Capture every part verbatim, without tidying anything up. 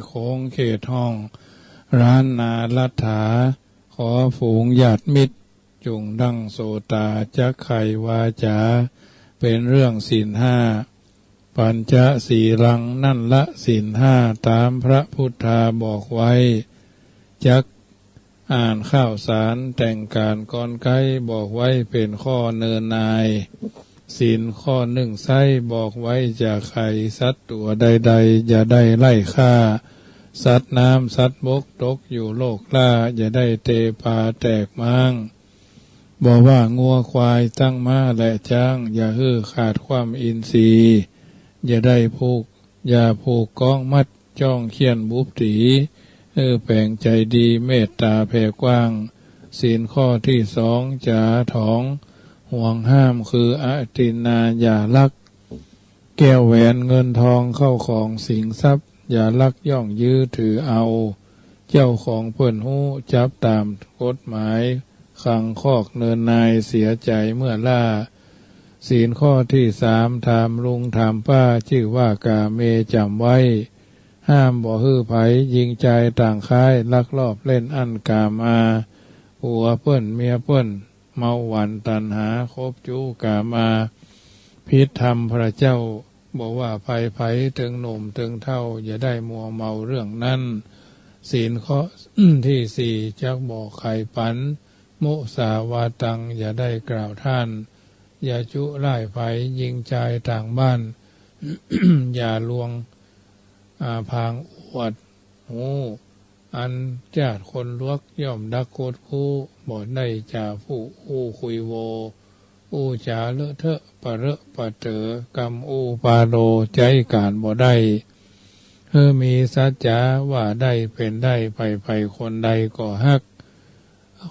ขงเขตห้อง ร้านนารัตถา ขอฝูงญาติมิตร จุ่งดั้งโสตา จักใค่วาจ๋า เป็นเรื่องศีลห้า ปัญจศีลัง นั่นละศีลห้า ต๋ามพระพุทธาบอกไว้ จักอ่านข้าวสาร แต่งก๋านกลไก บอกไว้เป๋นข้อเนินนาย ศีลข้อนึ่งไซร้ บอกไว้จะใค่สัตว์ตั๋วใดๆ อย่าได้ไล่ฆ่า สัตว์น้ำสัตว์บกตกอยู่โลกล้า อย่าได้เตะป๋าแตกม้าง บ่ว่างัวควายตั้งม้าและจ๊าง อย่าหื้อขาดความอินทรีย์ อย่าได้ผูก อย่าผูกก๊องมัด จ้องเฆี่ยนบุบตี๋ หื้อแป๋งใจ๋ดี เมตต๋าแผ่กว้าง ศีลข้อตี้สอง จ๋าถอง ห่วงห้ามคืออทินนา อย่าลัก แก้วแหวนเงินทอง เข้าของสินทรัพย์ อย่าลักย่องยื้อถือเอา เจ้าของเปิ้นฮู้ จับต๋ามกฎหมาย ขังคอกเนินนาย เสียใจ๋เมื่อล่า ศีลข้อตี้สาม ถามลุงถามป้า จื้อว่ากาเม จ๋ำไว้ ห้ามบ่หื้อใผ ญิงจายต่างค้าย ลักลอบเล่นอั้นกามา ผัวเปิ้นเมียเปิ้น เมาหวานตัณหา คบจู๊กามา ผิดธรรมพระเจ้า บ่ว่าใผๆ เถิงหนุ่มเถิงเฒ่า อย่าได้มัวเมาเรื่องนั้น ศีลข้อตี้สี่ จักบอกไขปัน มุสาวาตัง อย่าได้กล่าวท่าน อย่าจุร้ายใผ ญิงจายต่างบ้าน อย่าลวง อา พางอวดฮู้ อันจาดคนลวก ย่อมดักคดคู้ บ่ได้จ๋าผู้อู้คุยโว อู้จ๋าเลอะเทอะ ปะเรอะปะเต๋อ กำอู้ปาโล ใจ๊ก๋านบ่ได้ หื้อมีสัจจ๋า ว่าได้เป๋นได้ ใผๆ คนใดก็ฮัก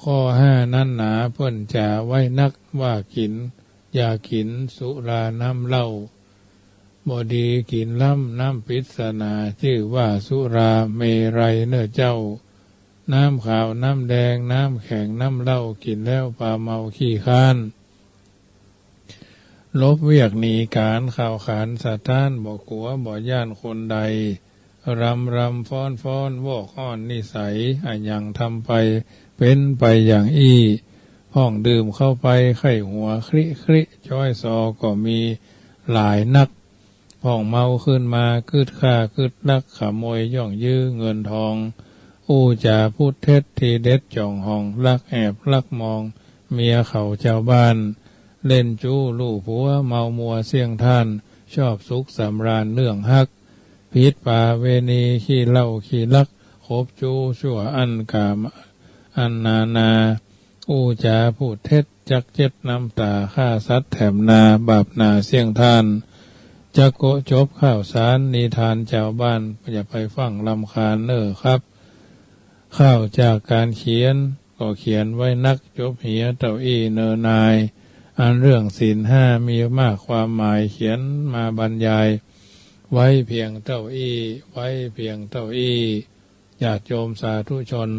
ข้อห้านั้นหนา เปิ้นจ๋าไว้นัก ว่ากิ๋น อย่ากิ๋นสุราน้ำเหล้า บ่ดีกิ๋นล้ำน้ำปริศนา จื้อว่าสุราเมรัยเน่อเจ้า น้ำขาวน้ำแดง น้ำแข็งน้ำเหล้า กิ๋นแล้วปาเมาขี้ค้าน ลบเวียกหนีก๋าน ข่าวขานสะท้าน บ่กั๋วบ่ย้านคนใด รำรำฟ้อนฟ้อน วอกอ้อนนิสัย อะหยังทำไป เป๋นไปอย่างอี้ พ่องดื่มเข้าไป ใค่หัวคริคริ จ้อยซอก็มีหลายนัก พ่องเมาขึ้นมา กึ๊ดฆ่ากึ๊ดลัก ขโมยย่องยื้อเงินทอง อู้จ๋าพูดเท็จ ทีเด็ดจ่องห่อง ลักแอบลักมอง เมียเขาจาวบ้าน เล่นจู๊ลู่ผัว เมามัวเสี้ยงท่าน ชอบสุขสำราญเรื่องฮัก ผิดป๋าเวณี ขี้เหล้าขี้ลัก คบจู๊ชั่วอั้นกามา อันนานา อู้จ๋าพูดเท็จ จักเจ็บน้ำต๋า ฆ่าสัตว์แถมนา บาปหนาเสี้ยงท่าน จักโกะจบข่าวสาร นิทานจาวบ้าน อย่าไปฟั่งรำคาญเน่อครับ ข่าวจากก๋านเขียน ก็เขียนไว้นัก จบเหียเต้าอี้เน่อนาย อันเรื่องศีลห้ามีมากความหมาย เขียนมาบรรยาย ไว้เพียงเต้าอี้ ไว้เพียงเต้าอี้ ญาติโยมสาธุชน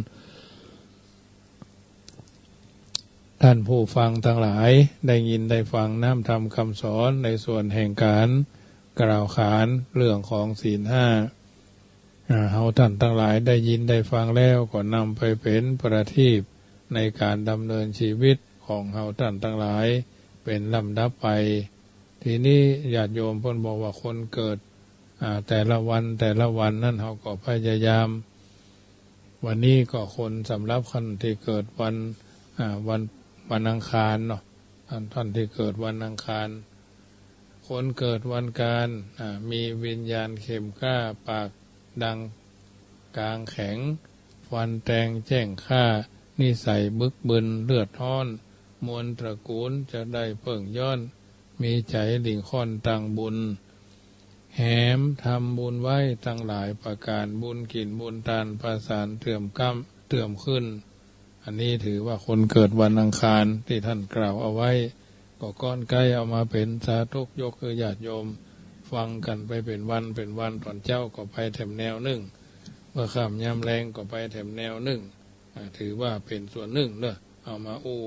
ท่านผู้ฟังตังหลาย ได้ยินได้ฟังน้ำธรรมคำสอนในส่วนแห่งก๋านกล่าวขานเรื่องของศีลห้า อ่า เฮาต้านตังหลายได้ยินได้ฟังแล้ว ก็นำไปเป๋นประทีปในก๋านดำเนินชีวิตของเฮาต้านตังหลายเป๋นลำดับไป ทีนี้ญาติโยมเปิ้นบอกว่าคนเกิด อ่า แต่ละวันแต่ละวันนั้น เฮาก็พยายาม วันนี้ก็คนสำหรับท่านตี้เกิดวัน อ่า วัน วันอังคารเนาะ ท่าน ท่านตี้เกิดวันอังคาร คนเกิดวันกาน อ่า มีวิญญาณเข้มกล้า ปากดังกางแข็ง ฟันแตงแจ้งข้า นิสัยบึกบึนเลือดฮ้อน มวลตระกูลจะได้เปิ้งย้อน มีใจ๋หลิ่งค่อนตังบุญ แหมทำบุญไว้ตังหลายประก๋าน บุญกิ๋นบุญตานประสานเติมก้ำเติมขึ้น อันนี้ถือว่าคนเกิดวันอังคารตี้ท่านกล่าวเอาไว้ ก็ก้อนใก้เอามาเป๋นสาธกยกหื้อญาติโยมฟังกั๋นไปเป๋นวันเป๋นวัน ต๋อนเจ๊าก็ไปแถมแนวนึ่ง เมื่อค่ำยามแลงก็ไปแถมแนวนึ่ง อ่า ถือว่าเป๋นส่วนนึ่งเน่อ เอามาอู้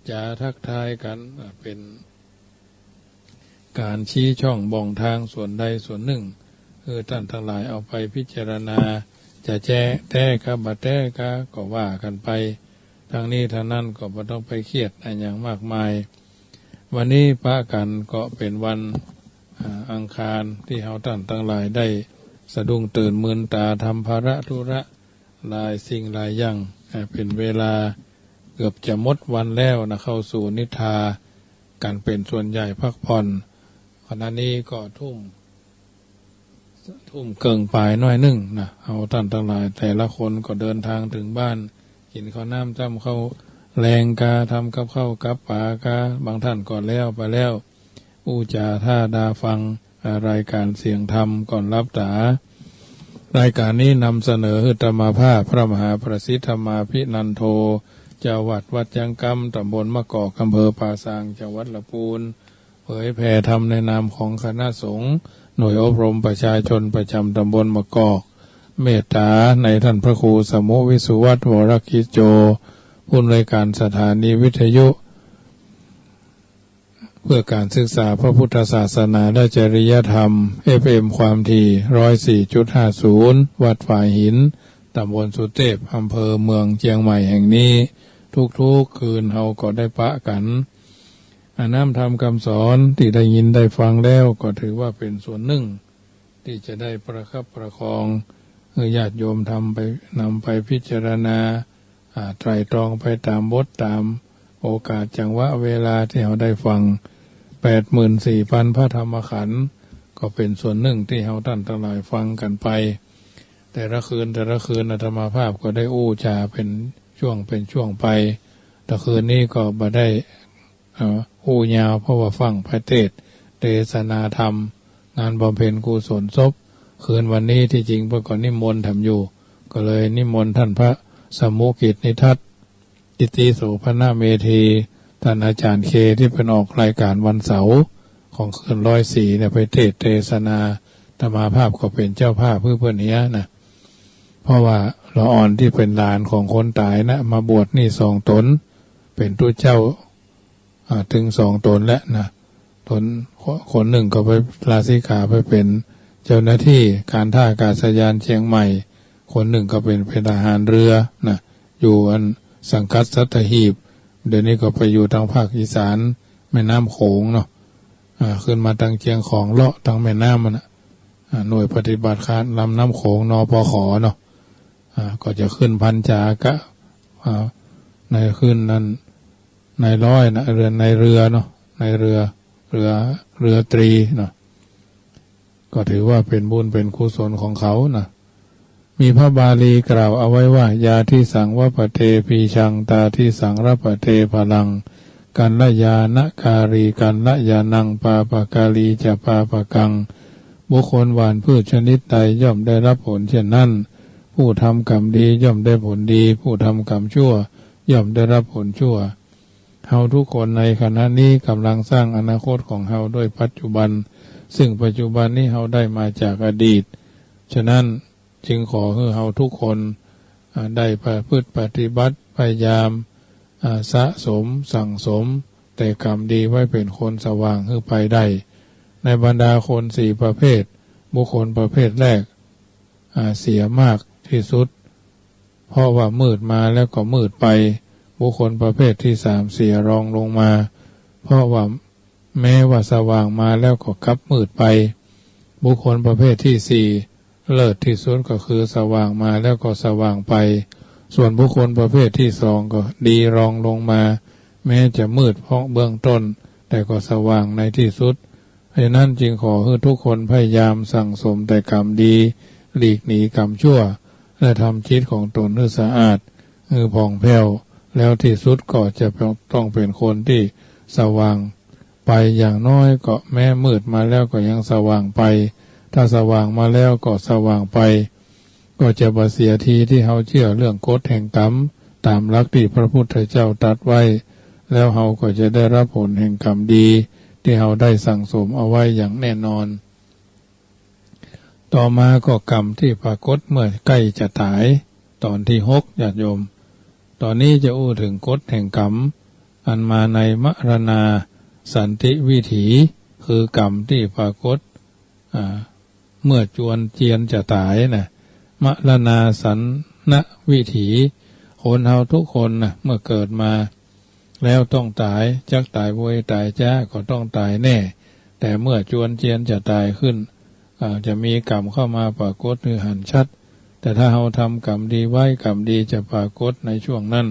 จ๋าทักทายกั๋น อ่า เป๋น ก๋านชี้ช่องบ่องทางส่วนใดส่วนนึ่ง คือต้านตังหลายเอาไปพิจารณา จะแจ๊แต๊กาบ่แต๊กาก็ว่ากั๋นไป ตังนี้ตังนั้นก็บ่ต้องไปเครียดอะหยังมากมาย วันนี้ปะกั๋นก็เป๋นวัน อ่า อังคารตี้เฮาต้านตังหลายได้สะดุ้งตื่นมืนต๋าทำภาระธุระหลายสิ่งหลายอย่าง อ่า เป๋นเวลาเกือบจะหมดวันแล้วนะ เข้าสู่นิทรากั๋นเป๋นส่วนใหญ่พักผ่อน ขณะนี้ก็ทุ่ม ทุ่มเกิ่งป๋ายหน้อยนึ่งนะ เฮาต้านตังหลายแต่ละคนก็เดินตางเถิงบ้าน กิ๋นข้าวน้ำจ้ำข้าวแลงกา ทำกับข้าวกับป๋ากา บางต้านก็แล้วไปแล้ว อู้จ๋าถ้าดาฟัง อ่า รายก๋านเสียงธรรมก่อนหลับต๋า รายก๋านนี้นำเสนอหื้ออาตมาภาพพระมหาประสิทธิ์ธรรมาภินันโท เจ้าวัดวัดจังกำ ต๋ำบลมะกอก อำเภอป่าซาง จังหวัดละปูน เผยแผ่ธรรมในนามของคณะสงฆ์ หน่วยอบรมประชาชนประจ๋ำต๋ำบลมะกอก เมตต๋าในต้านพระครูสมุวิสุวัฒน์ วรกิจโจ ผู้อำนวยก๋านสถานีวิทยุ เพื่อก๋านศึกษาพระพุทธศาสนาและจริยธรรม เอฟเอ็ม ความถี่ ร้อยสี่จุดห้าศูนย์ วัดฝายหิน ต๋ำบลสุเตพ อำเภอเมืองเจียงใหม่แห่งนี้ ทุกๆ คืนเฮาก็ได้ปะกั๋น อา น้ำธรรมกำสอนตี้ได้ยินได้ฟังแล้วก็ถือว่าเป๋นส่วนนึ่ง ตี้จะได้ประคับประคอง หื้อญาติโยมทำไป นำไปพิจารณา อ่า ไตร่ตรองไปต๋ามบทต๋ามโอกาสจังหวะเวลาตี้เฮาได้ฟัง แปดหมื่นสี่พันพระธรรมขันธ์ ก็เป๋นส่วนนึ่งตี้เฮาต้านตังหลายฟังกั๋นไป แต่ละคืนแต่ละคืนอาตมาภาพก็ได้อู้จ๋าเป๋นช่วงเป๋นช่วงไป แต่คืนนี้ก็บ่ได้ เอ่อ อู้ยาว เพราะว่าฟังพระเทศน์เตสนาธรรม งานบำเพ็ญกุศลศพ คืนวันนี้ตี้จริงเปิ้นก็นิมนต์แถมอยู่ ก็เลยนิมนต์ต้านพระสมุกิจนิทัศน์ กิตติโสภณเมธี ต้านอาจ๋ารย์เค ตี้เปิ้นออกรายก๋านวันเสาร์ของคืนร้อยสี่เนี่ย ไปเตสน์เตสนา อาตมาภาพก็เป๋นเจ้าภาพหื้อเปิ้นเหียนะ เพราะว่าละอ่อนตี้เป๋นหลานของคนต๋ายนะ มาบวชนี่สองต๋น เป๋นตุ๊เจ้า อ่า เถิงสองต๋นแล้วนะ ต๋น คนนึ่งก็ไปลาสิกขาไปเป๋นเจ้าหน้าตี้ก๋านท่าอากาศยานเจียงใหม่ คนนึ่งก็เป๋น เป๋นทหารเรือนะ อยู่อันสังกัดสัตหีบ เดี๋ยวนี้ก็ไปอยู่ตางภาคอีสานแม่น้ำโขงเนาะ อ่า ขึ้นมาตางเจียงของเลาะตางแม่น้ำมันน่ะ อ่า หน่วยปฏิบัติการลำน้ำโขง นปข เนาะ อ่า ก็จะขึ้นพรรษาก็ อ่า ในขึ้นนั้น นายร้อยนะ เรือนนายเรือเนาะ นายเรือ เรือ เรือตรีเนาะ ก็ถือว่าเป๋นบุญเป๋นกุศลของเขานะ มีพระบาลีกล่าวเอาไว้ว่า ยาทิสังวัปปะเตพีชัง ตาทิสังรัปปะเตพลัง กัลยาณกาลีกัลยาณัง ปาปะกาลีจะปาปะกัง บุคคลหว่านพืชชนิดใดย่อมได้รับผลเช่นนั้น ผู้ทำกรรมดีย่อมได้ผลดี ผู้ทำกรรมชั่วย่อมได้รับผลชั่ว เฮาทุกคนในขณะนี้กำลังสร้างอนาคตของเฮาด้วยปัจจุบัน ซึ่งปัจจุบันนี้เฮาได้มาจากอดีต ฉะนั้นจึงขอหื้อเฮาทุกคน อ่า ได้ประพฤติปฏิบัติพยายาม อ่า สะสมสั่งสมแต่กรรมดีไว้เป๋นคนสว่างหื้อไปได้ ในบรรดาคนสี่ประเภท บุคคลประเภทแรก อ่า เสียมากตี้สุด เพราะว่ามืดมาแล้วก็มืดไป บุคคลประเภทตี้สามเสียรองลงมา เพราะว่าแม้ว่าสว่างมาแล้วก็กลับมืดไป บุคคลประเภทตี้สี่เลิศตี้สุดก็คือสว่างมาแล้วก็สว่างไป ส่วนบุคคลประเภทตี้สองก็ดีรองลงมา แม้จะมืดเพราะเบื้องต้น แต่ก็สว่างในตี้สุด เพราะฉะนั้นจึงขอหื้อทุกคนพยายามสั่งสมแต่กรรมดี หลีกหนีกรรมชั่ว และทำจิตของตนหื้อสะอาด หื้อผ่องแผ้ว แล้วตี้สุดก็จะต้องเป๋นคนตี้สว่างไป อย่างน้อยก็แม้มืดมาแล้วก็ยังสว่างไป ถ้าสว่างมาแล้วก็สว่างไป ก็จะบ่เสียทีตี้เฮาเจื้อเรื่องกฎแห่งกรรม ต๋ามหลักตี้พระพุทธเจ้าตรัสไว้ แล้วเฮาก็จะได้รับผลแห่งกรรมดีตี้เฮาได้สั่งสมเอาไว้อย่างแน่นอน ต่อมาก็กรรมตี้ปรากฏเมื่อใกล้จะต๋าย ต๋อนตี้หก ญาติโยม ต๋อนนี้จะอู้เถิงกฎแห่งกรรม อันมาในมรณาสันติวิถี คือกรรมตี้ปรากฏ อ่า เมื่อจวนเจียนจะต๋ายนะ มรณาสันนวิถี คนเฮาทุกคนนะ เมื่อเกิดมาแล้วต้องต๋าย จักต๋ายโวยต๋ายจ๊าก็ต้องต๋ายแน่ แต่เมื่อจวนเจียนจะต๋ายขึ้น อ่า จะมีกรรมเข้ามาปรากฏหื้อหันชัด แต่ถ้าเฮาทำกรรมดีไว้ กรรมดีจะปรากฏในช่วงนั้น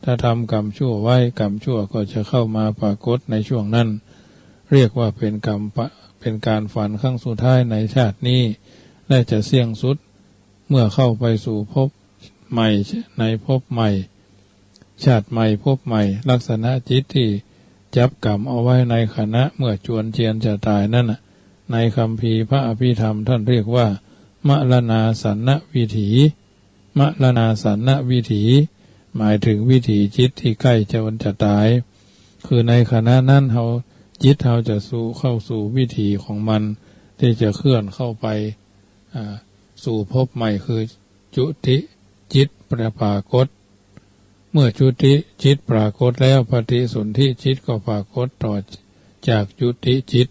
ถ้าทำกรรมชั่วไว้ กรรมชั่วก็จะเข้ามาปรากฏในช่วงนั้น เรียกว่าเป็นกรรมปะ เป็นการฝันครั้งสุดท้ายในชาตินี้ และจะสิ้นสุดเมื่อเข้าไปสู่ภพใหม่ ในภพใหม่ ชาติใหม่ภพใหม่ ลักษณะจิตที่จับกรรมเอาไว้ในขณะเมื่อจวนเจียนจะต๋ายนั้นน่ะ ในคัมภีร์พระอภิธรรมท่านเรียกว่า มรณาสันนวิถี มรณาสันนวิถี หมายถึงวิถีจิตที่ใกล้จะ จะต๋าย คือในขณะนั้นเฮา จิตเฮาจะสู่ เข้าสู่วิถีของมัน ที่จะเคลื่อนเข้าไป อ่า สู่ภพใหม่ คือจุติจิตปรากฏ เมื่อจุติจิตปรากฏแล้ว ปฏิสนธิจิตก็ปรากฏต่อจากจุติจิต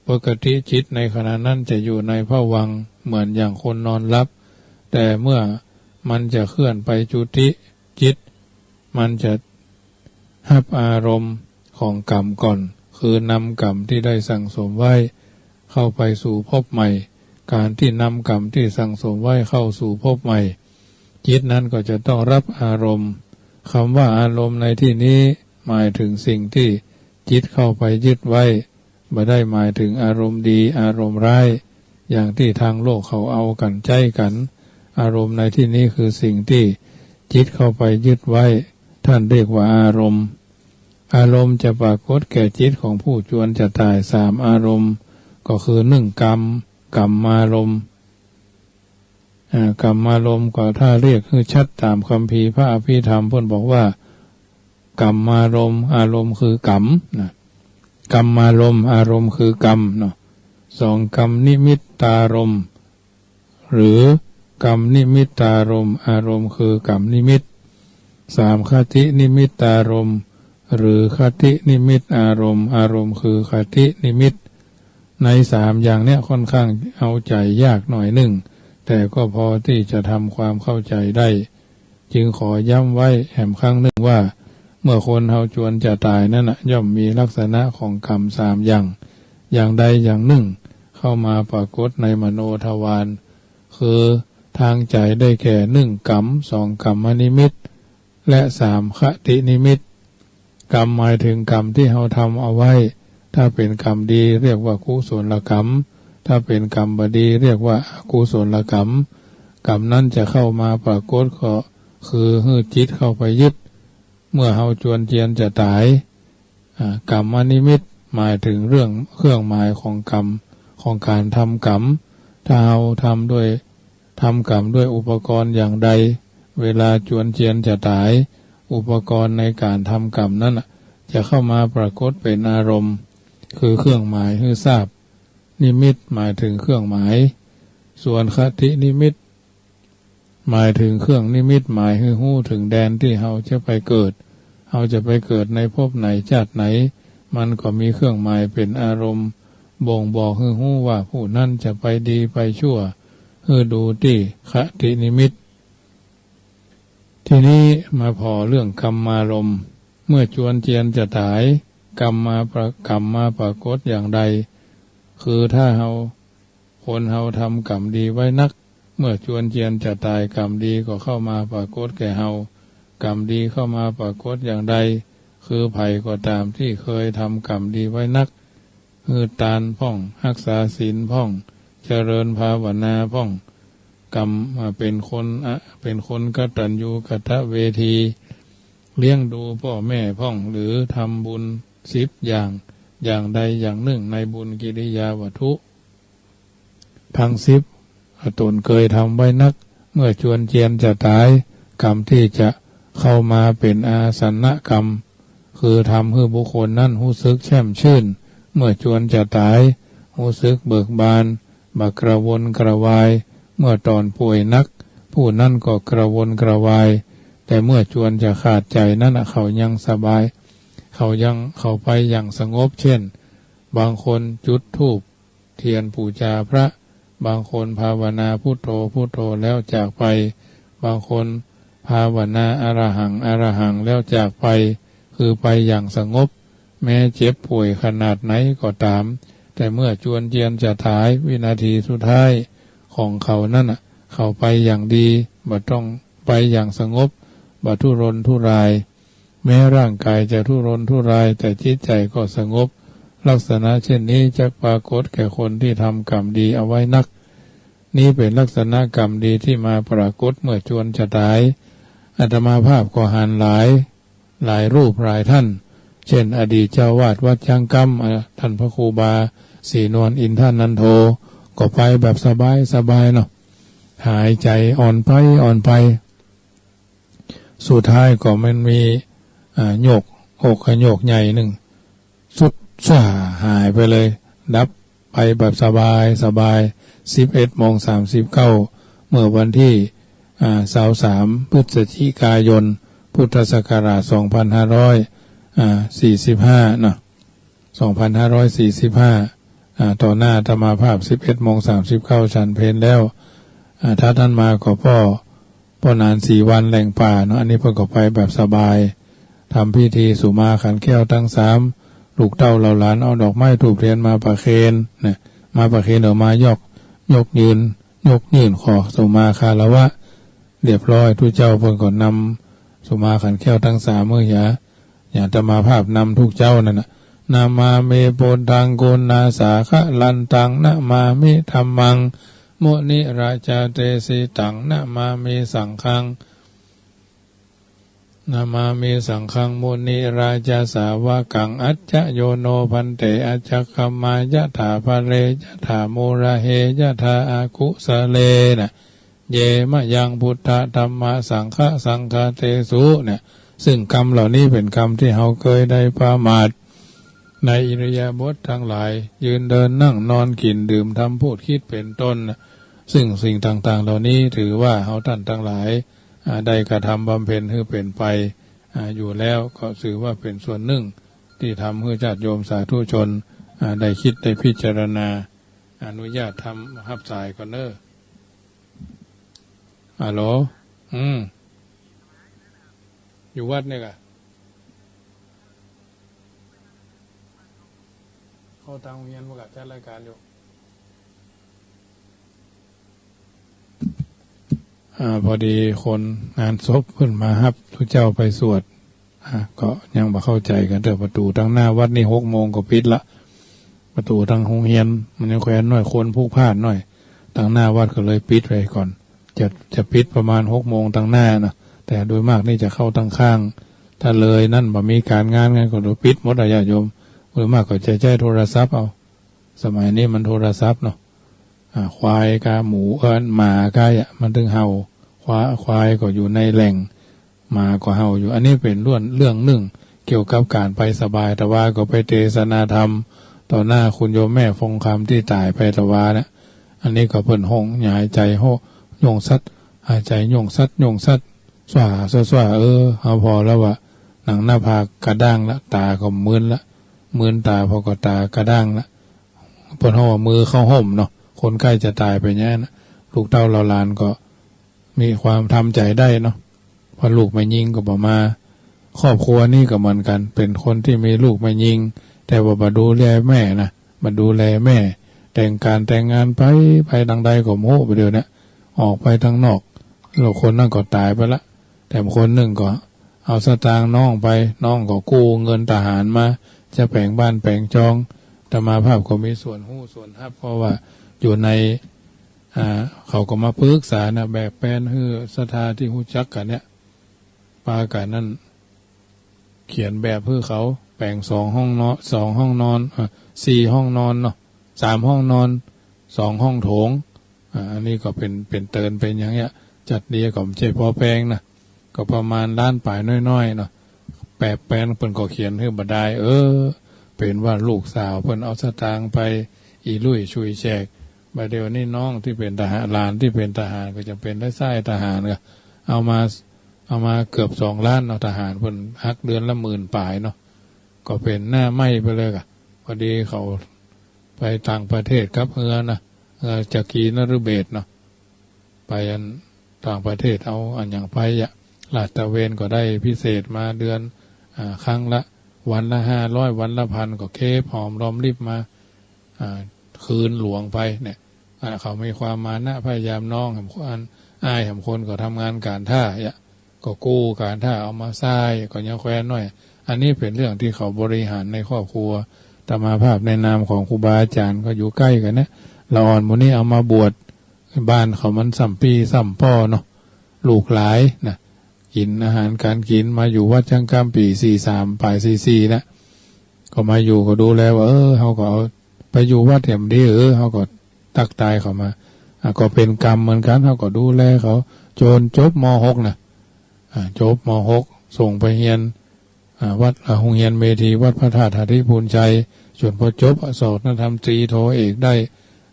ปกติจิตในขณะนั้นจะอยู่ในภวังค์เหมือนอย่างคนนอนหลับ แต่เมื่อมันจะเคลื่อนไปจุติจิต มันจะฮับอารมณ์ของกรรมก่อน คือนำกรรมที่ได้สั่งสมไว้เข้าไปสู่ภพใหม่ การที่นำกรรมที่สั่งสมไว้เข้าสู่ภพใหม่ จิตนั้นก็จะต้องรับอารมณ์ คำว่าอารมณ์ในที่นี้หมายถึงสิ่งที่จิตเข้าไปยึดไว้ บ่ได้หมายถึงอารมณ์ดี อารมณ์ร้าย อย่างที่ทางโลกเขาเอากั๋นใจ๊กั๋น อารมณ์ในที่นี้คือสิ่งที่จิตเข้าไปยึดไว้ ท่านเรียกว่าอารมณ์ อารมณ์จะปรากฏแก่จิตของผู้จวนจะต๋ายสามอารมณ์ ก็คือหนึ่ง กรรม กรรมารมณ์ อ่า กรรมารมณ์ก็ถ้าเรียกหื้อชัดต๋ามคัมภีร์พระอภิธรรมเปิ้นบอกว่า กรรมารมณ์ อารมณ์คือกรรมนะ กรรมารมณ์ อารมณ์คือกรรมเนาะ สอง กรรมนิมิตตารมณ์ หรือกรรมนิมิตตารมณ์ อารมณ์คือกรรมนิมิต สาม คตินิมิตตารมณ์ หรือคตินิมิตอารมณ์ อารมณ์คือคตินิมิต ในสามอย่างเนี้ยค่อนข้างเอาใจ๋ยากหน่อยนึ่ง แต่ก็พอที่จะทำความเข้าใจ๋ได้ จึงขอย้ำไว้แหมครั้งนึ่งว่า เมื่อคนเฮาจวนจะต๋ายนั้นน่ะ ย่อมมีลักษณะของกรรมสามอย่าง อย่างใดอย่างนึ่งเข้ามาปรากฏในมโนทวาร คือทางใจ๋ได้แก่ หนึ่ง กรรม สอง กรรมนิมิต และสาม คตินิมิต กรรมหมายถึงกรรมที่เฮาทำเอาไว้ ถ้าเป๋นกรรมดีเรียกว่ากุศลกรรม ถ้าเป๋นกรรมบ่ดีเรียกว่าอกุศลกรรม กรรมนั้นจะเข้ามาปรากฏก็คือหื้อจิตเข้าไปยึด เมื่อเฮาจวนเจียนจะต๋าย อ่า กรรมนิมิตหมายถึงเรื่องเครื่องหมายของกรรม ของการทำกรรม ถ้าเฮาทำด้วย ทำกรรมด้วยอุปกรณ์อย่างใด เวลาจวนเจียนจะต๋าย อุปกรณ์ในการทำกรรมนั้นน่ะ จะเข้ามาปรากฏเป๋นอารมณ์ คือเครื่องหมายหื้อทราบ นิมิตหมายถึงเครื่องหมาย ส่วนคตินิมิต หมายถึงเครื่องนิมิตหมายหื้อฮู้ถึงแดนที่เฮาจะไปเกิด เฮาจะไปเกิดในภพไหนชาติไหน มันก็มีเครื่องหมายเป๋นอารมณ์ บ่งบอกหื้อฮู้ว่าผู้นั้นจะไปดีไปชั่ว หื้อดูตี้คตินิมิต ทีนี้มาผ่อเรื่องกรรมารมณ์ เมื่อจวนเจียนจะต๋าย กรรมมาปร- กรรมมาปรากฏอย่างใด คือถ้าเฮา คนเฮาทำกรรมดีไว้นัก เมื่อจวนเจียนจะต๋าย กรรมดีก็เข้ามาปรากฏแก่เฮา กรรมดีเข้ามาปรากฏอย่างใด คือใผก็ต๋ามที่เคยทำกรรมดีไว้นัก หื้อตานพ่อง ฮักษาศีลพ่อง เจริญภาวนาพ่อง กรรม อ่า เป๋นคน อ่ะ เป๋นคนกตัญญูกตเวที เลี้ยงดูป้อแม่พ่อง หรือทำบุญสิบอย่าง อย่างใดอย่างนึ่งในบุญกิริยาวัตถุ ตังสิบ ต๋นเกยทำไว้นัก เมื่อจวนเจียนจะต๋าย กรรมตี้จะเข้ามาเป๋นอาสันนกรรม คือทำหื้อบุคคลนั้นฮู้สึกแช่มชื่น เมื่อจวนจะต๋าย ฮู้สึกเบิกบาน บ่กระวนกระวาย เมื่อต๋อนป่วยนัก ผู้นั้นก็กระวนกระวาย แต่เมื่อจวนจะขาดใจ๋นั้นน่ะ เขายังสบาย เขายัง เขาไปอย่างสงบ เช่น บางคนจุดธูป เตียนปู๋จาพระ บางคนภาวนาพุทโธพุทโธแล้วจากไป บางคนภาวนาอะระหังอะระหังแล้วจากไป คือไปอย่างสงบ แม้เจ็บป่วยขนาดไหนก็ต๋าม แต่เมื่อจวนเจียนจะต๋ายวินาทีสุดท้ายของเขานั้นน่ะ เขาไปอย่างดี บ่ต้องไปอย่างสงบ บ่ทุรนทุราย แม้ร่างกายจะทุรนทุราย แต่จิตใจ๋ก็สงบ ลักษณะเช่นนี้จักปรากฏแก่คนที่ทำกรรมดีเอาไว้นัก นี้เป๋นลักษณะกรรมดีที่มาปรากฏเมื่อจวนจะต๋าย อาตมาภาพก็หันหลาย หลายรูปหลายท่าน เช่น อดีตเจ้าอาวาสวัดช้างกล้ำ อ่า ท่านพระครูบาศรีนวลอินทนันโท ก็ไปแบบสบายๆ เนาะ หายใจ๋อ่อนไปอ่อนไป สุดท้ายก็มันมี อ่า โยกอกกับโยกใหญ่นึ่ง สุดซ่าหายไปเลย ดับไปแบบสบายสบาย สิบเอ็ดโมงสามสิบเก้า เมื่อวันตี้ อ่า ซาวสาม พฤศจิกายน พุทธศักราช สองพันห้าร้อย อ่า สี่สิบห้า เนาะ สองพันห้าร้อยสี่สิบห้า อ่า ต่อหน้าอาตมาภาพ สิบเอ็ดโมงสามสิบเก้า ฉันเพลแล้ว อ่า ถัดนั้นมาก็ป้อ ป้อนานสี่วันแหล่งป่าเนาะ อันนี้เปิ้นก็ไปแบบสบาย ทำพิธีสุมาขันแก้วตังสาม ลูกเต้าเหล่าหลานเอาดอกไม้ธูปเตียนมาประเคนนะ มาประเคน เอามายก ยกยืน ยกยื่นขอสุมาคารวะ เรียบร้อย ตุ๊เจ้าเปิ้นก็นำสุมาขันแก้วตังสาม เมื่อหยา อย่างอาตมาภาพนำตุ๊เจ้านั่นน่ะ นะมามิ พุทธัง กุณาสาคะลันตัง นะมามิ ธัมมัง มุนิราจาเตสิตัง นะมามิ สังฆัง นะมามิ สังฆัง มุนิราจาสาวกัง อัจจะโยโน ภันเต อัจจะคัมมา ยะถาพะเร ยะถามูระเฮ ยะถาอากุสะเล นะ เย มะยัง พุทธะ ธัมมะ สังฆะ สังฆาเตสุ เนี่ย ซึ่งกรรมเหล่านี้เป๋นกรรมที่เฮาเกยได้ประมาท ในอิริยาบถตังหลาย ยืน เดิน นั่ง นอน กิ๋น ดื่ม ทำ พูด คิด เป๋นต้นน่ะ ซึ่งสิ่งต่างๆ เหล่านี้ถือว่าเฮาต้านตังหลาย อ่า ได้กระทำบำเพ็ญหื้อเป๋นไป อ่า อยู่แล้ว ก็ถือว่าเป๋นส่วนนึ่งตี้ทำหื้อญาติโยมสาธุชน อ่า ได้กึ๊ดได้พิจารณา อนุญาตทำฮับสายก่อนเน้อ ฮัลโหล อืม อยู่วัดเนี่ยกะ เข้าตางโฮงเฮียนบ่ากะ จัดรายก๋านอยู่ อ่า พอดีคนงานศพเปิ้นมาฮับตุ๊เจ้าไปสวด อ่ะ ก็ยังบ่เข้าใจ๋กั๋น แต่ประตู๋ตางหน้าวัดนี่หกโมงก็ปิดละ ประตู๋ตางโฮงเฮียน มันยังแควนหน้อย คนพลุกพล่านหน้อย ตางหน้าวัดก็เลยปิดไปก่อน จะ จะปิดประมาณหกโมงตางหน้าเนาะ แต่โดยมากนี่จะเข้าตางข้าง ถ้าเลยนั้นบ่มีก๋านงาน งานก็ปิดหมดอะญาติโยม โดยมากก็จะใจ๊โทรศัพท์เอา สมัยนี้มันโทรศัพท์เนาะ อ่า ควายกาหมู เอิ้น หมากาอะ มันตึงเห่า ควา- ควายก็อยู่ในแหล่ง หมาก็เห่าอยู่ อันนี้เป๋นเรื่อง เรื่องนึ่งเกี่ยวกับก๋านไปสบาย ตะวาก็ไปเตสนาธรรม ต่อหน้าคุณโยมแม่ฟงคำตี้ต๋ายไปตะวาเนี่ย อันนี้ก็เปิ้นฮ้องหายใจ๋ โฮ โย่งสัตว์ หายใจ๋โย่งสัตว์ โย่งสัตว์ สว่า สว่า สว่า เออ เฮาผ่อแล้วว่า หนังหน้าผากกระด้างละ ต๋าก็มึนละ มึนต๋า ผ่อก็ต๋ากระด้างละ เปิ้นฮ้องว่ามือเข้าฮ่มเนาะ คนใก้จะต๋ายไปอย่างนั้นน่ะ ลูกเต้าเหล่าหลานก็ มีความทำใจ๋ได้เนาะ เพราะลูกแม่ญิงก็บ่มา ครอบครัวนี้ก็เหมือนกั๋น เป๋นคนตี้มีลูกแม่ญิง แต่ว่าบ่ดูแลแม่นะ บ่ดูแลแม่ แต่งก๋านแต่งงานไป ไปตางใดก็บ่ฮู้ บ่าเดี่ยวเนี้ย ออกไปตางนอก แล้วคนนั้นก็ต๋ายไปละ แต่คนนึ่งก็เอาสตางค์น้องไป น้องก็กู้เงินทหารมา จะแป๋งบ้านแป๋งจอง อาตมาภาพก็มีส่วนฮู้ส่วนฮับ เพราะว่าอยู่ใน อ่า เขาก็มาปึกษานะ แบบแปลนหื้อศรัทธาตี้ฮู้จักกั๋นเนี่ย ปากั๋นนั้น เขียนแบบหื้อเขา แป๋งสองห้องนอน สองห้องนอน อ่า สี่ห้องนอนเนาะ สามห้องนอน สองห้องโถง อ่า อันนี้ก็เป๋น เป๋นเตินเป๋นอย่างเนี้ย จัดเดียก็บ่ใจ้ปอแปงนะ ก็ประมาณล้านป๋ายน้อยๆ เนาะ แบบแปลนเปิ้นก็เขียนหื้อบ่ดาย เออ เป๋นว่าลูกสาวเปิ้นเอาสตางค์ไป อิรุ่ยชุยแฉก บ่าเดี่ยวนี้น้องตี้เป๋นทหาร หลานตี้เป๋นทหารก็จะเป๋นได้ใส้ทหารก็ เอามา เอามาเกือบสองล้านเนาะ ทหารเปิ้นหักเดือนละหมื่นป๋ายเนาะ ก็เป๋นหน้าไหม้ไปเลยกะ พอดีเขาไปต่างประเทศกับเฮือนะ เอ่อ จักรีนฤเบศรเนาะ ไปอันต่างประเทศ เอาอันหยังไปอะ ลาดตระเวนก็ได้พิเศษมาเดือน อ่า ครั้งละ วันละห้าร้อย วันละพัน ก็เก็บหอมรอมริบมา อ่า คืนหลวงไปเนี่ย อ่า เขามีความมานะพยายาม น้องหำคน อ้ายหำคนก็ทำงานก๋านท่าอะ ก็กู้ก๋านท่าเอามาใซ้ ก็ยังแควนน้อย อันนี้เป๋นเรื่องตี้เขาบริหารในครอบครัว อาตมาภาพในนามของครูบาอาจ๋ารย์ก็อยู่ใก้กั๋นนะ ละอ่อนหมู่นี้เอามาบวช บ้านเขามันส่ำปี้ส่ำป้อเนาะ ลูกหลายนะ กิ๋นอาหารก๋านกิ๋น มาอยู่วัดจั๊งก้ำปี๋สี่สามป๋ายสี่สี่นะ ก็มาอยู่ก็ดูแลว่า เออ เฮาก็เอาไปอยู่วัดแหมดี เออ เฮาก็ตั๊กตายเขามา อ่ะ ก็เป๋นกรรมเหมือนกั๋น เฮาก็ดูแลเขา จ๋นจบ ม.หก นะ อ่า จบ ม.หก ส่งไปเฮียน อ่า วัด อ่า โฮงเฮียนเมธี วัดพระธาตุหริภุญชัย จ๋นปอจบ อ่ะ สอบนักธรรมตรีโทเอกได้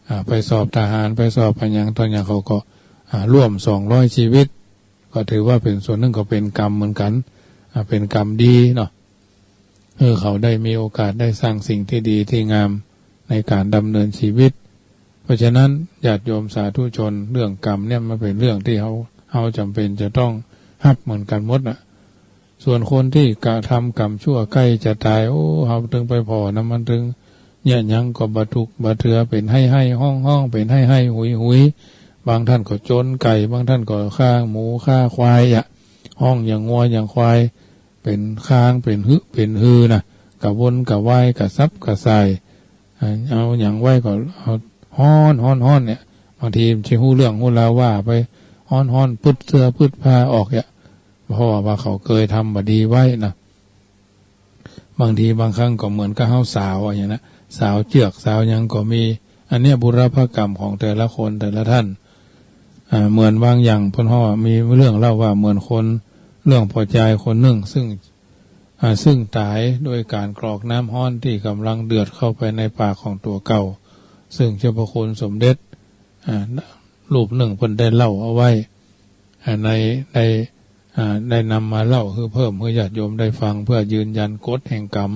อ่า ไปสอบทหาร ไปสอบอะหยังต่อหยัง เขาก็ อ่า ร่วมสองร้อยชีวิต ก็ถือว่าเป๋นส่วนนึ่ง ก็เป๋นกรรมเหมือนกั๋น อ่า เป๋นกรรมดีเนาะ เออ เขาได้มีโอกาสได้สร้างสิ่งตี้ดีตี้งามในก๋านดำเนินชีวิต เพราะฉะนั้นญาติโยมสาธุชน เรื่องกรรมเนี่ยมันเป๋นเรื่องตี้เฮา เฮาจ๋ำเป๋นจะต้องฮับเหมือนกั๋นหมดน่ะ ส่วนคนตี้กระทำกรรมชั่วใก้จะต๋าย โอ้ เฮาตึงไปผ่อนะ มันตึงเยียะหยังก็บ่ถูกบ่เถือ เป๋นไห้ๆ ฮ้องๆ เป๋นไห้ๆ หุยๆ บางต้านก็จ๋นไก่ บางต้านก็ฆ่าหมูฆ่าควายอะ ฮ้องอย่างงัวอย่างควาย เป๋นคาง เป๋นหึ เป๋นฮือนะ กระวนกระวาย กระสับกระส่าย อ่า เอาหยังไว้ก็เอาฮ้อนๆๆ เนี่ย บางทีบ่ฮู้เรื่องฮู้ราว ว่าไปฮ้อนๆ ปื๊ดเสื้อปื๊ดผ้าออกเนี่ย เพราะว่าเขาเกยทำบ่ดีไว้นะ บางทีบางครั้งก็เหมือนกับเฮาสาวอะหยังนะ สาวเจื้อกสาวหยังก็มี อันเนี้ยบุรพกรรมของแต่ละคนแต่ละต้าน อ่า เหมือนบางอย่างเปิ้นฮ้องว่ามีเรื่องเล่าว่าเหมือนคน เรื่องป้อจายคนนึ่ง ซึ่ง อ่า ซึ่งต๋ายโดยก๋านกรอกน้ำฮ้อนตี้ก่ำลังเดือดเข้าไปในปากของตั๋วเก่า ซึ่งเจ้าพระคุณสมเด็จ อ่า รูปนึ่งเปิ้นได้เล่าเอาไว้ อ่า ใน ได้ อ่า ได้นำมาเล่าหื้อเพิ่มหื้อญาติโยมได้ฟัง เพื่อยืนยันกฎแห่งกรรม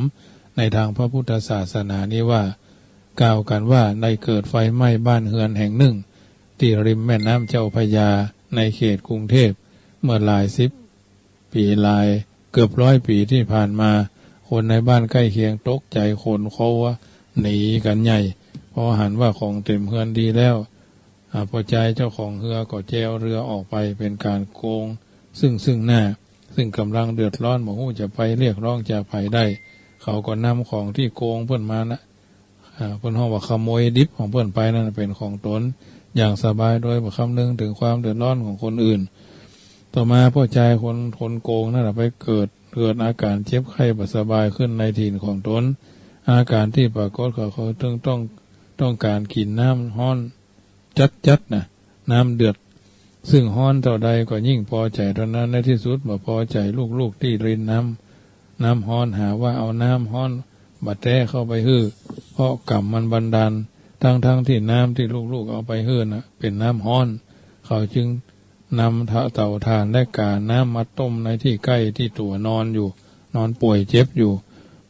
ในตางพระพุทธศาสนานี้ว่า กล่าวกั๋นว่าได้เกิดไฟไหม้บ้านเฮือนแห่งนึ่ง ตี้ริมแม่น้ำเจ้าพระยา ในเขตกรุงเทพฯ เมื่อหลายสิบ ปี๋หลาย เกือบร้อยปี๋ตี้ผ่านมา คนในบ้านใก้เคียงตกใจ๋ขนเค้าหนีกั๋นใหญ่ เพราะหันว่าของเต๋มเฮือนดีแล้ว อ่า ป้อจายเจ้าของเฮือก็แจวเฮือออกไป เป๋นก๋านโกงซึ่งซึ่งหน้า ซึ่งก่ำลังเดือดร้อน บ่ฮู้จะไปเรียกร้องจากใผได้ เขาก็นำของตี้โกงเปิ้นมานะ อ่า เปิ้นฮ้องว่าขโมยดิบของเปิ้นไปนั้นเป๋นของตนอย่างสบาย โดยบ่คำนึงเถิงความเดือดร้อนของคนอื่น ต่อมาป้อจายคน คนโกงนั้นน่ะไปเกิด เกิดอาก๋านเจ็บไข้บ่สบายขึ้นในถิ่นของตน อาก๋านตี้ปรากฏก็คือต้อง ต้อง ต้องก๋านกิ๋นน้ำฮ้อนจัดๆ นะ น้ำเดือด ซึ่งฮ้อนเต้าใดก็ยิ่งปอใจ๋เต้านั้น ในตี้สุดบ่ปอใจ๋ ลูกๆ ตี้รินน้ำ น้ำฮ้อน หาว่าเอาน้ำฮ้อนบ่แต๊เข้าไปหื้อ เพราะกรรมมันบันดาล ตังๆ ตี้น้ำตี้ลูกๆ เอาไปหื้อน่ะเป๋นน้ำฮ้อน เขาจึงนำเตาถ่านและก๋าน้ำมาต้มในตี้ใก้ตี้ตั๋วนอนอยู่ นอนป่วยเจ็บอยู่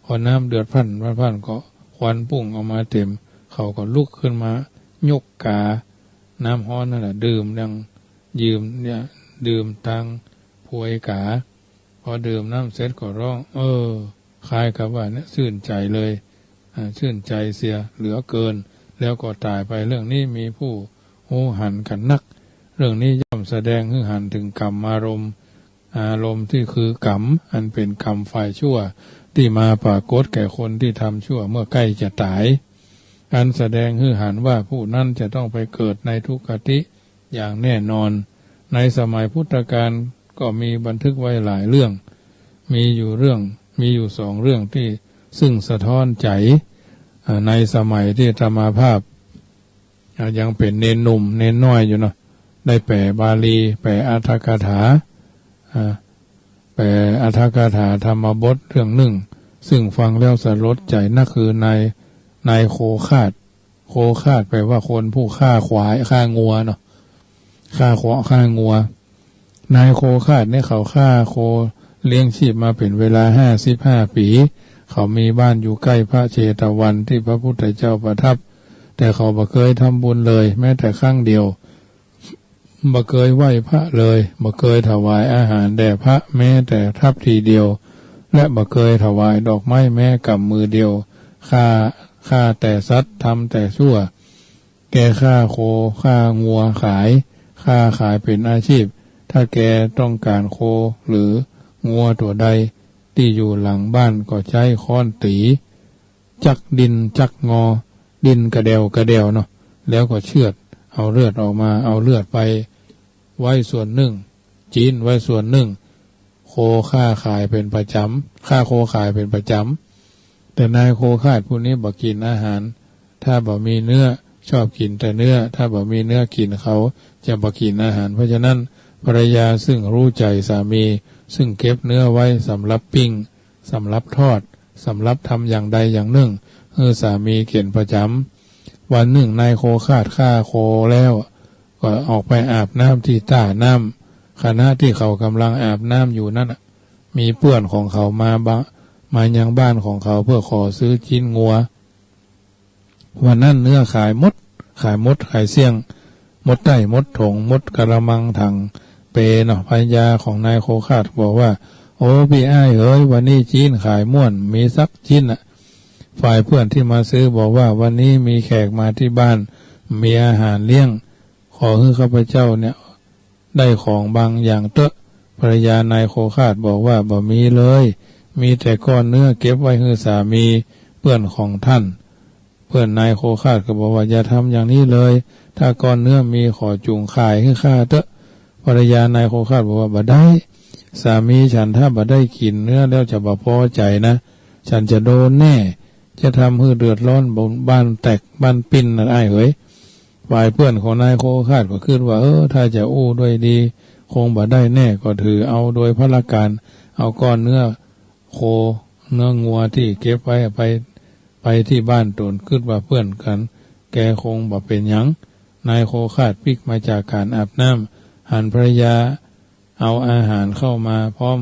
พอน้ำเดือดพร่านๆ ก็ควันปุ้งออกมาเต๋ม เขาก็ลุกขึ้นมายกก๋าน้ำฮ้อนนั้นน่ะดื่มดัง ดื่มเนี่ย ดื่มตางผวยก๋า พอดื่มน้ำเสร็จก็ฮ้อง เออ คล้ายกับว่าเนี่ย จื้นใจ๋เลย อ่า จื้นใจ๋เสียเหลือเกิน แล้วก็ต๋ายไป เรื่องนี้มีผู้ฮู้หันกั๋นนัก เรื่องนี้ย่อมแสดงหื้อหันเถิงกรรมารมณ์ อารมณ์ตี้คือกรรม อันเป๋นกรรมฝ่ายชั่ว ตี้มาปรากฏแก่คนตี้ทำชั่วเมื่อใก้จะต๋าย อันแสดงหื้อหันว่าผู้นั้นจะต้องไปเกิดในทุคติ อย่างแน่นอน ในสมัยพุทธกาลก็มีบันทึกไว้หลายเรื่อง มีอยู่เรื่อง มีอยู่สองเรื่องตี้ซึ่งสะท้อนใจ๋ อ่า ในสมัยตี้อาตมาภาพ อ่า ยังเป๋นเณรหนุ่ม เณรน้อยอยู่เนาะ ได้แป๋บาลี แป๋อรรถกถา อ่า แป๋อรรถกถาธรรมบทเรื่องนึ่ง ซึ่งฟังแล้วสลดใจ๋นัก คือนาย นายโคฆาต โคฆาตแป๋ว่าคนผู้ฆ่าควาย ฆ่างัวเนาะ ฆ่าคว- ฆ่างัว นายโคฆาตเนี่ยเขาฆ่าโคเลี้ยงชีพมาเป๋นเวลาห้าสิบห้าปี๋ เขามีบ้านอยู่ใก้พระเชตวันตี้พระพุทธเจ้าประทับ แต่เขาบ่เกยทำบุญเลยแม้แต่ครั้งเดียว บ่เกยไหว้พระเลย บ่เกยถวายอาหารแด่พระแม้แต่ทัพทีเดียว และบ่เกยถวายดอกไม้แม้กำมือเดียว ฆ่า ฆ่าแต่สัตว์ ทำแต่ชั่ว แกฆ่าโค ฆ่างัวขาย ค้าขายเป๋นอาชีพ ถ้าแกต้องก๋านโคหรืองัวตั๋วใดตี้อยู่หลังบ้านก็ใจ๊ค้อนตี๋ จักดิ้นจักงอ ดิ้นกระแด่วกระแด่วเนาะ แล้วก็เชือด เอาเลือดออกมา เอาเลือดไปไว้ส่วนนึ่ง จีนไว้ส่วนนึ่ง โคค้าขายเป๋นประจ๋ำ ฆ่าโคขายเป๋นประจ๋ำ แต่นายโคฆาตผู้นี้บ่กิ๋นอาหาร ถ้าบ่มีเนื้อ ชอบกิ๋นแต่เนื้อ ถ้าบ่มีเนื้อกิ๋นเขาจะบ่กิ๋นอาหาร เพราะฉะนั้นภรรยาซึ่งฮู้ใจ๋สามี ซึ่งเก็บเนื้อไว้สำหรับปิ้ง สำหรับทอด สำหรับทำอย่างใดอย่างนึ่ง หื้อสามีกิ๋นประจ๋ำ วันนึ่งนายโคฆาตฆ่าโคแล้ว ก็ออกไปอาบน้ำตี้ต้าน้ำ ขณะตี้เขาก่ำลังอาบน้ำอยู่นั้นน่ะ มีเปื้อนของเขามาบะ มายังบ้านของเขาเพื่อขอซื้อจีนงัว วันนั้นเนื้อขายหมด ขายหมด ขายเสี้ยง หมดใต้หมดถง หมดกะละมังถังเปเนาะ ภรรยาของนายโคฆาตบอกว่า โอ้ ปี้อ้ายเหย วันนี้จีนขายม่วน มีสักจีนน่ะ ฝ่ายเปื้อนตี้มาซื้อบอกว่า วันนี้มีแขกมาตี้บ้าน มีอาหารเลี้ยง ขอหื้อข้าพเจ้าเนี่ย ได้ของบางอย่างเต๊อะ ภรรยานายโคฆาตบอกว่า บ่มีเลย มีแต่ก้อนเนื้อเก็บไว้หื้อสามีเปื้อนของท่าน เปื้อนนายโคฆาตก็บอกว่า อย่าทำอย่างนี้เลย ถ้าก้อนเนื้อมีขอจุ่งขายหื้อข้าเต๊อะ ภรรยานายโคฆาตบอกว่า บ่ได้ สามีฉันถ้าบ่ได้กิ๋นเนื้อแล้วจะบ่พอใจ๋นะ ฉันจะโดนแน่ จะทำหื้อเดือดร้อนบ้านแตกบ้านปิ้นนะอ้ายเหย ฝ่ายเปื้อนของนายโคฆาตก็กึ๊ดว่า เออ ถ้าจะอู้ด้วยดี คงบ่ได้แน่ ก็ถือเอาโดยพลการ เอาก้อนเนื้อโค เนื้องัวตี้เก็บไว้ไป ไปตี้บ้านต๋น กึ๊ดว่าเปื้อนกั๋น แกคงบ่เป๋นหยัง นายโคฆาตปิ๊กมาจากก๋านอาบน้ำ หันภรรยา เอาอาหารเข้ามาพร้อม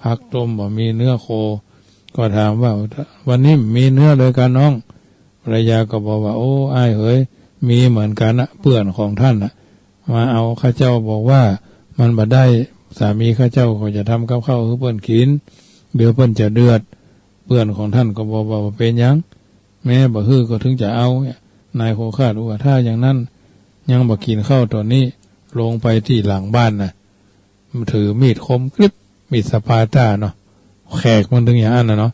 ผักต้มบ่มีเนื้อโค ก็ถามว่า วันนี้มีเนื้อเลยกาน้อง ภรรยาก็บอกว่า โอ้ อ้ายเหย มีเหมือนกั๋นน่ะ เปื้อนของท่านน่ะ มาเอา ข้าเจ้าบอกว่ามันบ่ได้ สามีข้าเจ้าก็จะทำกับข้าวหื้อเปิ้นกิ๋น เดี๋ยวเปิ้นจะเดือด เปื้อนของท่านก็บอกว่าบ่เป๋นหยัง แม้บ่หื้อก็ถึงจะเอา นายโคฆาตว่า ถ้าอย่างนั้นยังบ่กิ๋นข้าวต๋อนนี้ ลงไปตี้หลังบ้านน่ะ ถือมีดคมกริบ มีดสปาร์ตาเนาะ แขกมันตึงอย่างอั้นน่ะเนาะ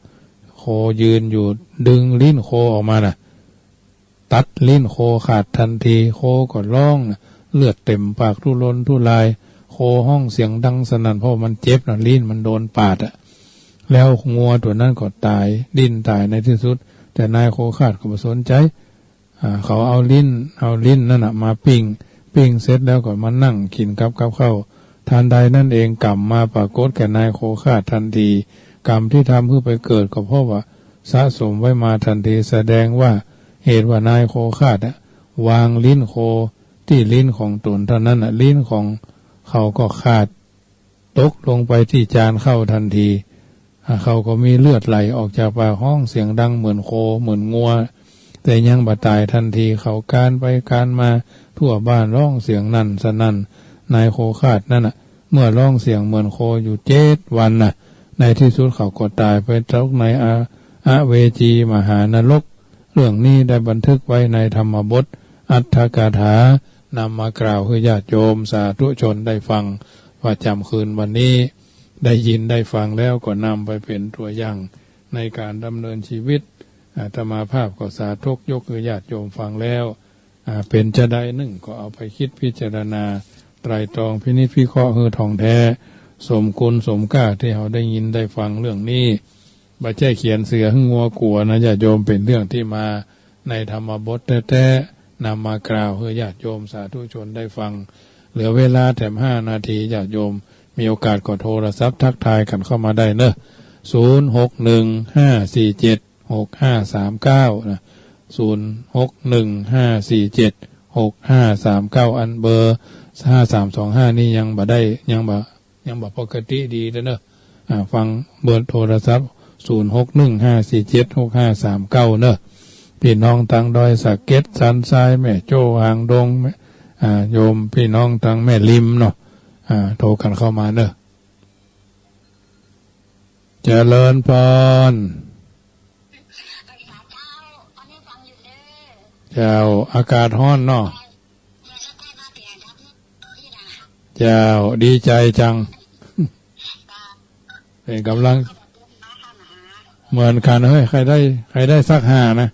โคยืนอยู่ ดึงลิ้นโคออกมาน่ะ ตัดลิ้นโคขาดทันที โคก็ฮ้องน่ะ เลือดเต๋มปากทุรนทุราย โคฮ้องเสียงดังสนั่น เพราะมันเจ็บน่ะ ลิ้นมันโดนปาดอะ แล้วงัวตั๋วนั้นก็ต๋าย ดิ้นต๋ายในตี้สุด แต่นายโคฆาตก็บ่สนใจ๋ อ่า เขาเอาลิ้น เอาลิ้นนั่นน่ะมาปิ้ง ปิ้งเสร็จแล้วก็มานั่งกิ๋นกับ กับข้าว ทันใดนั้นเองกรรมมาปรากฏแก่นายโคฆาตทันที กรรมตี้ทำหื้อไปเกิดก็เพราะว่าสะสมไว้มาทันที แสดงว่าเหตุว่านายโคฆาตอะ วางลิ้นโคตี้ลิ้นของต๋นเท่านั้นน่ะ ลิ้นของเขาก็ขาด ตกลงไปตี้จานข้าวทันที อ่า เขาก็มีเลือดไหลออกจากปาก ฮ้องเสียงดังเหมือนโค เหมือนงัว แต่ยังบ่ต๋ายทันที เขาคลานไปคลานมาทั่วบ้าน ฮ้องเสียงนั่นสนั่น นายโคฆาตนั่นน่ะ เมื่อฮ้องเสียงเหมือนโคอยู่เจ็ดวันน่ะ ในตี้สุดเขาก็ต๋ายไปตกในอ อเวจีมหานรก เรื่องนี้ได้บันทึกไว้ในธรรมบทอัฏฐกถา นำมากล่าวหื้อญาติโยมสาธุชนได้ฟังประจ๋ำคืนวันนี้ ได้ยินได้ฟังแล้วก็นำไปเป๋นตั๋วอย่างในก๋านดำเนินจีวิต อาตมาภาพก็สาธกยกหื้อญาติโยมฟังแล้ว อ่า เป๋นจาใดนึ่งก็เอาไปกึ๊ดพิจารณาไตร่ตรองพินิจพิเคราะห์หื้อถ่องแท้ สมคุณสมก้าตี้เฮาได้ยินได้ฟังเรื่องนี้ บ่ใจ้เขียนเสือหื้องัวกั๋วนะญาติโยม เป๋นเรื่องตี้มาในธรรมบทแต๊ๆ นำมากล่าวหื้อญาติโยมสาธุชนได้ฟัง เหลือเวลาแถมห้านาที ญาติโยมมีโอกาสก็โทรศัพท์ทักทายกั๋นเข้ามาได้เนาะ ศูนย์หกหนึ่งห้าสี่เจ็ดหกห้าสามเก้า นะ ศูนย์หกหนึ่งห้าสี่เจ็ดหกห้าสามเก้า อันเบอร์ห้าสามสองห้านี่ยังบ่ได้ ยังบ่ ยังบ่ปกติดีเด้อเนาะ อ่า ฟังเบอร์โทรศัพท์ ศูนย์หกหนึ่งห้าสี่เจ็ดหกห้าสามเก้า เนาะ ปี้น้องตางดอยสะเก็ด สันทราย แม่โจ้ หางดง แม่ อ่า โยมปี้น้องตางแม่ริมเนาะ อ่า โทรกั๋นเข้ามาเนาะ เจริญพร เจ้า อากาศฮ้อนเนาะ เจ้า ดีใจ๋จัง เป๋นก๋ำลัง เหมือนกั๋น เฮ้ย ใผได้ ใผได้สักห้านะ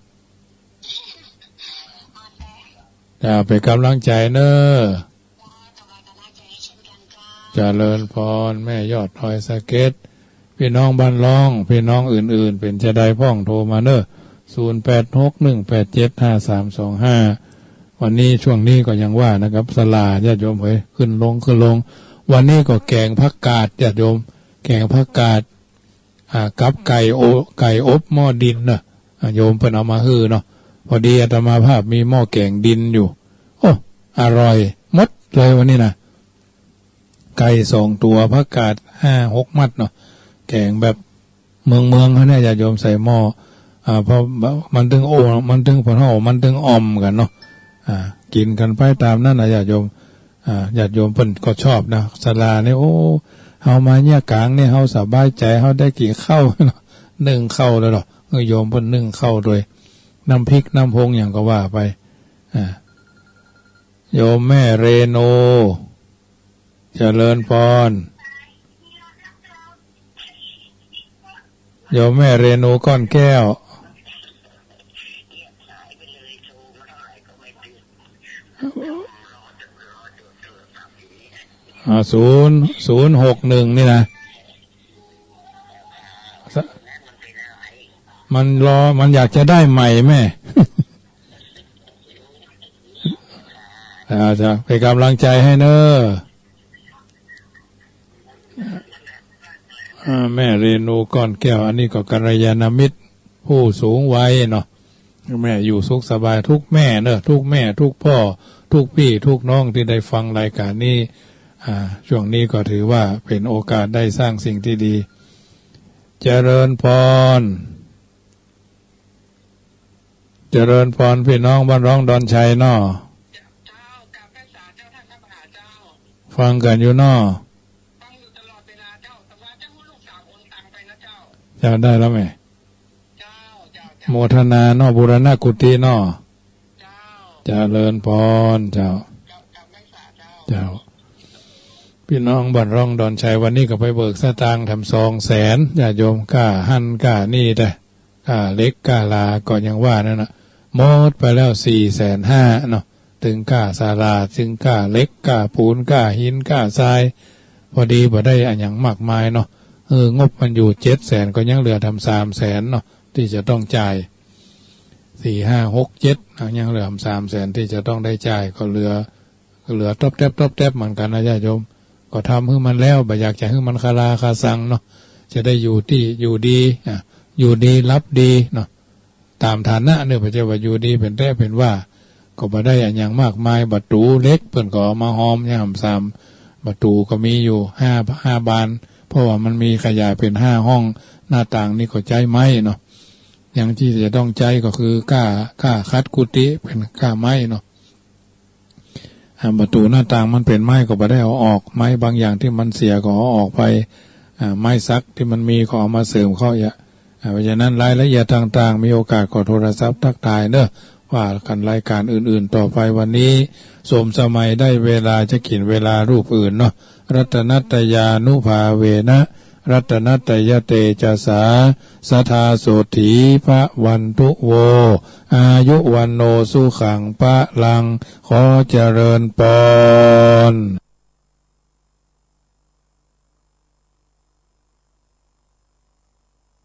เจ้า เป๋นก๋ำลังใจ๋เนาะ เจริญพร แม่ยอดดอยสะเก็ด ปี้น้องบ้านร่อง ปี้น้องอื่นๆ เป๋นจาใดพ่องโทรมาเนาะ ศูนย์แปดหกหนึ่งแปดเจ็ดห้าสามสองห้า วันนี้ ช่วงนี้ก็ยังว่านะครับ ศาลา ญาติโยมเอ๋ย ขึ้นลง ขึ้นลง วันนี้ก็แก๋งผักกาด ญาติโยม แก๋งผักกาด อ่า กับไก่โอ- ไก่อบหม้อดินเนาะ อ่า โยมเปิ้นเอามาหื้อเนาะ พอดีอาตมาภาพมีหม้อแก๋งดินอยู่ โอ้ อร่อยหมดเลยวันนี้นะ ไก่สองตั๋ว ผักกาดห้าหกมัดเนาะ แก๋งแบบเมืองๆ เฮาเนี่ย ญาติโยม ใส่หม้อ อ่า เพราะมันตึงโอ- มันตึงผ่อนฮ้อน มันตึงอ่อมกั๋นเนาะ อ่า กิ๋นกั๋นไปต๋ามนั้นนะ ญาติโยม อ่า ญาติโยมเปิ้นก็ชอบนะ ศาลาเนี่ย โอ้ เฮามาเยียะก๋างเนี่ย เฮาสบายใจ๋ เฮาได้กิ๋นข้าวเนาะ นึ่งข้าวเลยเนาะ เออ โยมเปิ้นนึ่งข้าวโดย น้ำพริกน้ำพงหยังก็ว่าไป อ่า โยมแม่เรโน เจริญพร โยมแม่เรโนก้อนแก้ว อ่า ศูนย์ ศูนย์หกหนึ่ง นี่นะ มันรอ มันอยากจะได้ใหม่แม่ อ่า จะเป๋นก๋ำลังใจ๋หื้อเนาะ อ่า แม่เรโนก้อนแก้ว อันนี้ก็กัลยาณมิตรผู้สูงวัยเนาะ แม่อยู่สุขสบาย ทุกแม่เนาะ ทุกแม่ ทุกพ่อ ทุกปี้ ทุกน้องตี้ได้ฟังรายก๋านนี้ อ่า ช่วงนี้ก็ถือว่าเป๋นโอกาสได้สร้างสิ่งตี้ดี เจริญพร เจริญพรปี้น้องบ้านร่องดอนชัยเนาะ เจ้า กราบไหว้สาเจ้าท่านพระมหาเจ้า ฟังกั๋นอยู่เนาะ ฟังอยู่ตลอดเวลาเจ้า แต่ว่าเจ้าลูกสาวโอนตังไปนะเจ้า เจ้าได้แล้วแม่ เจ้า เจ้า เจ้า โมทนาเนาะ บูรณะกุฏิเนาะ เจ้า เจริญพร เจ้า เจ้า กราบไหว้สาเจ้า เจ้า ปี้น้องบ้านร่องดอนชัย วันนี้ก็ไปเบิกสตางค์แถมสองแสน ญาติโยม ก้าหั้นก้านี่แต๊ ก้าเหล็กก้าลาก็ยังว่านั่นน่ะ หมดไปแล้วสี่แสนห้าเนาะ ตึงก้าศาลา ตึงก้าเหล็ก ก้าปูน ก้าหิน ก้าทราย พอดีบ่ได้อะหยังมากมายเนาะ เออ งบมันอยู่เจ็ดแสน ก็ยังเหลือแถมสามแสนเนาะ ตี้จะต้องจ่าย สี่ ห้า หก เจ็ด นะ ยังเหลือแถมสามแสนตี้จะต้องได้จ่าย ก็เหลือ เหลือต๊อบแต๊บต๊อบแต๊บเหมือนกั๋นนะญาติโยม ก็ทำหื้อมันแล้ว บ่อยากจะหื้อมันคาราคาซังเนาะ จะได้อยู่ตี้ อยู่ดี อ่ะ อยู่ดีหลับดีเนาะ ต๋ามฐานะเนี่ย บ่ใจ้ว่าอยู่ดีเป๋นแต๊เป๋นว่า ก็บ่ได้อะหยังมากมาย บะตูเหล็กเปิ้นก็เอามาฮอม ยังแถมสาม บะตูก็มีอยู่ห้า ห้าบาน เพราะว่ามันมีขยายเป๋นห้าห้อง หน้าต่างนี่ก็ใจ๊ไม้เนาะ อย่างตี้จะต้องใจ๊ก็คือก้า ก้าขัดกุฏิเป๋นก้าไม้เนาะ อ่า ประตู๋หน้าต่างมันเป๋นไม้ก็บ่ได้เอาออก ไม้บางอย่างตี้มันเสียก็เอาออกไป อ่า ไม้สักตี้มันมีก็เอามาเสริมเข้า อ่า เพราะฉะนั้นรายละเอียดต่างๆ มีโอกาสก็โทรศัพท์ตั๊กทายเนาะ ว่ากั๋นรายก๋านอื่นๆ ต่อไป วันนี้สมสมัยได้เวลาจะกิ๋นเวลารูปอื่นเนาะ รัตนัตตยานุภาเวนะ รัตนัตตยเตจสา สทาโสตถีภะวันตุโว อายุวัณโณสุขังพะลัง ขอเจริญปอน